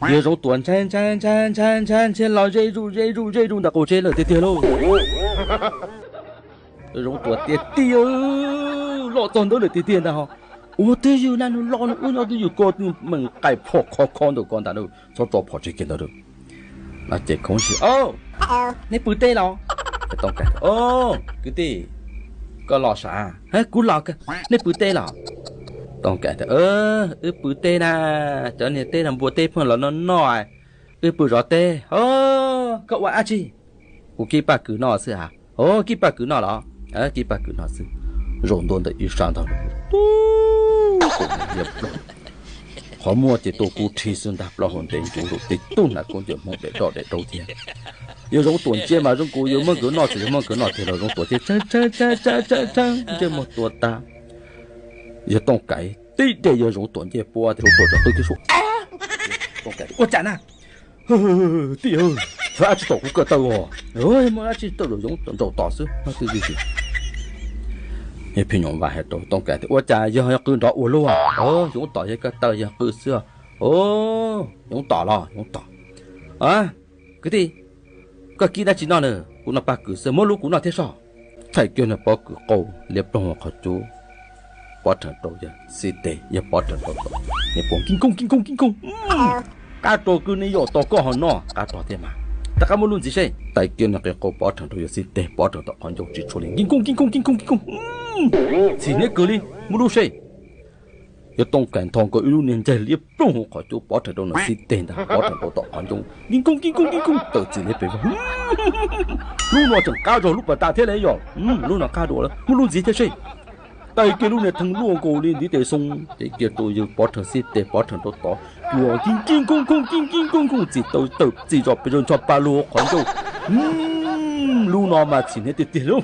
Yawg Zoov Tuam ntshai ntshai ntshai ntshai ntshai ntshai los ze zuj ze zuj ze zuj ntawm qaum tsev lawm tiag tiag lauj. Yawg Zoov Tuam tias, Tij, loj txog ntawd lawm tiag tiag ntag ho. Ua twj ywm na, nws loj nws ua nyob twj ywm ko, meem qaim phom kho kho ntawm ko ntag, txhob tso phom tseg kiag ntawd. No ces khoov si, Neb pw teb los? Tooj Kaim, Kwv tij, koj los sav? Kuv los. Neb pw teb los? Tooj Kaim tias, Wb pw teb na, cov niag teb no npua teb pheej los noj noj, wb pw zov teb. Koj ua dab tsi? Kuv kib paj kws noj xwb as. Kib paj kws noj los? Kib paj kws noj xwb. Zaum ntua ntawm ib sab ntag, qhov muag ces tuaj kub rhi xwb ntag, plaub hau ntev ncuv, zaum tib tug hnav khaub ncaws Hmoob daim roj daim raub thiab. Yawg Zoov Tuam ntsia mas zoo nkaus yawg muab nkawd noj, txawm yawg muab nkawd noj tiag los Zoov Tuam thiaj tshee tshee tshee tshee ntsej muag tuag tag. Yawg Tooj Kaim tib de yawg Zoov Tuam ncej puab tias, Zoov Tuam, txawm qw kiag suab, Tooj Kaim, Ua cas na? Tij, txhob dab tsi tom kuv ko taw os. Muaj dab tsi tawm los Zoov Tuam nraum tom xwb, twb tsis. Yawg Phim Nyuj Vais hais rau Tooj Kaim tias, Ua cas yog qw nrov ua luaj? Yoov tom yog ko taw yog qw xwb. Yoov tom los yoov tom. Kwv tij, koj kib dab tsi noj na? Kuv noj paj kws xwb, muab lub kuv noj thiab soj. Thaum kiag nws pob kws qau liab ploog qhov cub, pov rhees rau yawg xib teg, yawg pov rhees rau tom, nws pom kib kooj kib kooj kib kooj, qab rog kwv, neb yaum tos koj ho noj, qab rog thiab mas. Rov qab muab lub ntxiv seb. Thaum kiag nws qe qau pov rhees rau yawg xib teg, pov rhees tom qhov ncauj tsis tshua li, kib kooj kib kooj kib kooj kib kooj. Txim hniav kawg li, muab lub seb. Yawg Tooj Kaim nthos nkaus ib lub niag ncaig liab ploog hauv qhov cub pov rhees rau nws xib teg ntag, pov rhees rau tom qhov ncauj, kib kooj kib kooj kib kooj, tawm txim li pes vog. Lub no tseem qab zog lub pas tas thiab li yom. Lub no qab dua lawm, muab lub ntxiv thiab seb. Thaum kiag lub niag theej luaj nkaus li ntiv tes xoo, ces kiag rau yawg pov rhees xib teg, pov rhees rau tod, cuag kib kib kooj kooj kib kib kooj kooj, txim tau tawm txim zom pes zog ncho pa lug qhov ncauj. Lub no mas txim hniav tiag tiag li.